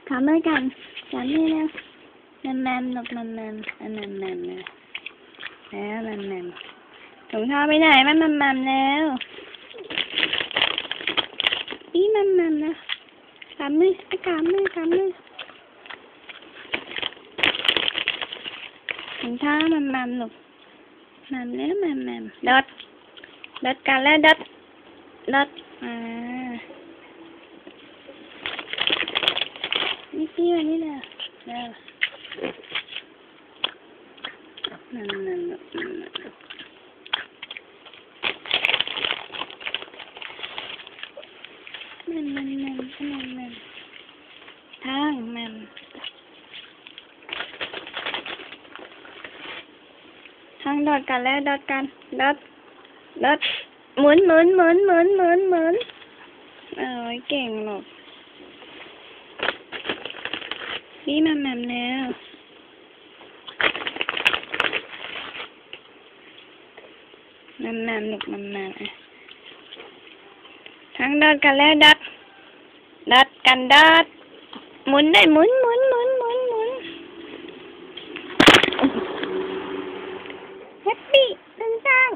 ຂອບມືກັນ ຈັບມືແລ້ວ ແໝ່ມໆ ລູກ ແໝ່ມໆ ອາ ແໝ່ມໆ ແລ້ວ ແມ່ມໆ ຖົງເທົ້າໄປໄຫນ? ມາ ແໝ່ມໆ ແລ້ວ ອີ ແໝ່ມໆ ແລ້ວ ກຳມື ອາ ກຳມື ກຳມື ຖົງເທົ້າ ແໝ່ມໆ ລູກ ແໝ່ມແລ້ວ ແໝ່ມໆ ດອດ ດອດກັນແລ້ວ ດອດ ດອດ ອາ ນີ້ ຊີ້ມານີ້ແຫຼະ ເດີ ແມ່ນໆ ແມ່ນໆ ແມ່ນໆ ແມ່ນໆ ທາງ ແມ່ນ ທາງ ດອດກັນແລ້ວ ດອດກັນ ດອດ ດອດ ໝູນ ໝູນ ໝູນ ໝູນ ໝູນ ໝູນ ເອີຍ ເກັ່ງເນາະ ນີ້ ແໝ່ມໆ ແລ້ວ ແໝ່ມໆ ລູກ ແໝ່ມໆ ອະ ທາງ ດອດກັນແລ້ວ ດອດ ດອດກັນ ດອດ ໝູນໄດ້ ໝູນ